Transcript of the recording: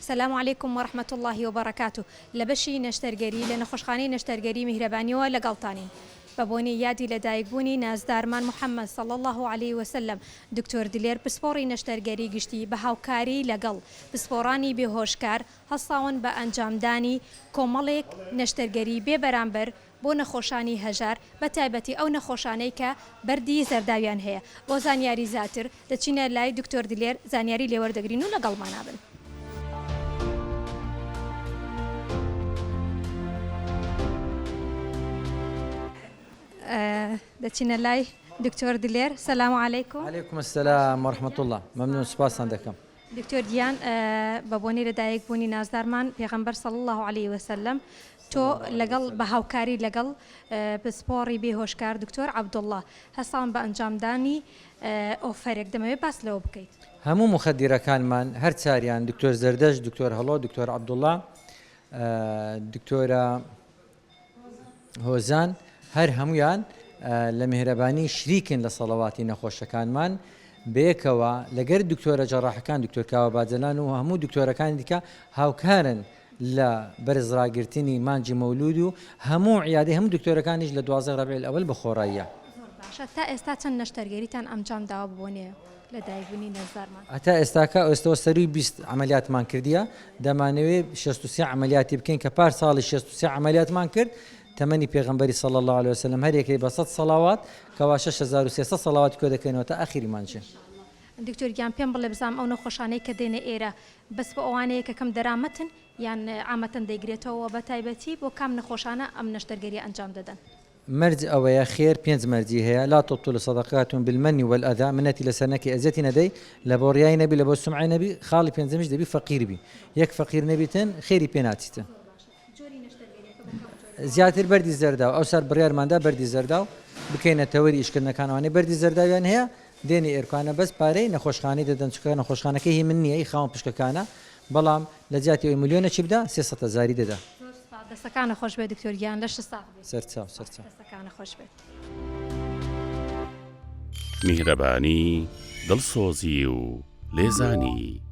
سلام علیکم و رحمە اللە و بەڕەکاتو لە بەشی نەشتەرگەری لە نەخۆشخانەی نەشتەرگەری میهرەبانیەوە لەگەڵتانین بە بۆنەی یادی لەدایک بوونی نازدارمان محمد صلی اللە علیە وسلم دکتۆر دلێر پسپۆڕی نەشتەرگەری گشتی بە هاوکاری لەگەڵ پسپۆڕانی بێهۆشکار هەستاون بە ئەنجامدانی کۆمەڵێک نەشتەرگەری بێ بەرامبەر بۆ نەخۆشانی هەژار بە تایبەتی ئەو نەخۆشانەی کە بەردی زەرداویان هەیە. بۆ زانیاری زیاتر دەچینە لای دکتۆر دلێر زانیاری لێوەردەگرین و لەگەڵمانا بن. دەچینە لای دکتۆر دلێر سلام علیکم. علیکم السلام ورحمة اللە مەمنون سوپاستان دەکەم. دکتۆر گیان بە بۆنەی لە دایک بوونی نازدارمان پێغەمبەر صلی اللە علیە وسلم تۆ لەگەڵ بە هاوکاری لەگەڵ پسپۆڕی بێهۆشکار دکتۆر عەبدوڵڵا هەستاون بە ئەنجامدانی ئۆفەرێک دەمەوێت باس لەوە بکەیت. هەموو موخەدیرەکانمان هەر چاریان دکتۆر زەردەشت دکتۆر هەڵۆ دکتۆر عەبدوڵڵا دکتۆرە هۆزان هەر هەموویان لە میهرەبانی شریکن لە سەڵەواتی نەخۆشەکانمان بەیەکەوە لەگەر دکتۆرە جەڕاحەکان دکتۆر کاوە باجەلان و هەموو دکتۆرەکانی دیکە هاوکارن لە بەرز ڕاگرتنی مانگی مەولود و هەموو عیادەی هەموو دکتۆرەکانیش لە 12 ڕەبیع الاول بە خۆڕاییە. زۆر باشە تا ئێستا چەند نەشتەرگەریتان ئەمجام داوە بۆنێ لەدایکبوونی نەزدارمان؟ هەتا ئێستاکە ئێستەوە سەرووی 20 عەمەلیاتمان کردیە دەمانەوێ 63 عەمەلیاتی بکەین کە پار ساڵی 63 عەمەلیاتمان کرد تەمەنی پێغەمبەری صلی اللە علیە وسلم هەر یەکەی بە 100 سەڵاوات کەوا 6300 سەڵاواتی کۆ دەکەینەوە تا ئاخیری مانگێ. دکتۆر گیان پێم بڵێ بزانم ئەو نەخۆشانەی کە دێنە ئێرە بەس بۆ ئەوانەیە کە کەم دەرامەتن یان عامەتەن دەیگرێتەوە وە بەتایبەتی بۆ کام نەخۆشانە ئەم نەشتەرگەریە ئەنجام دەدەن؟ مەرج ئەوەیە خێر پێنج مەرجی هەیە، لا تبطلوا صدقاتکم بالمن والأذی، منەتی لەسەر نەکەی ئەزیەتی نەدەی، لەبۆ ڕیای نەبی لەبۆ سومعەی نەبی، خاڵی پێنجەمیش دەبی فەقیر بی، یەک فەقیر نەبیتن خێری پێ ناچیتن. زیاتر بەردی زەرداو، ئەوسار بڕیارمان دا بەردی زەرداو بکەینە تەوەری ئیشکردنەکان ئەوانەی بەردی زەرداویان هەیە دێنە ئێرکانە بەس پارەی نەخۆشخانەی دەدەن چونکە نەخۆشخانەکە هی من نییە هی خاوەن پشکەکانە بەڵام لە جیاتی ئەوەی ملیۆنێکی بدا 300 هەزاری دەدا. زۆر سوپاس دەستەکانت خۆش بێت دکتۆر گیان لەشت ساغ بێت. سەرچاو سەرچاو. دەستەکانت خۆش بێت. میهرەبانی، دڵسۆزی و لێزانی.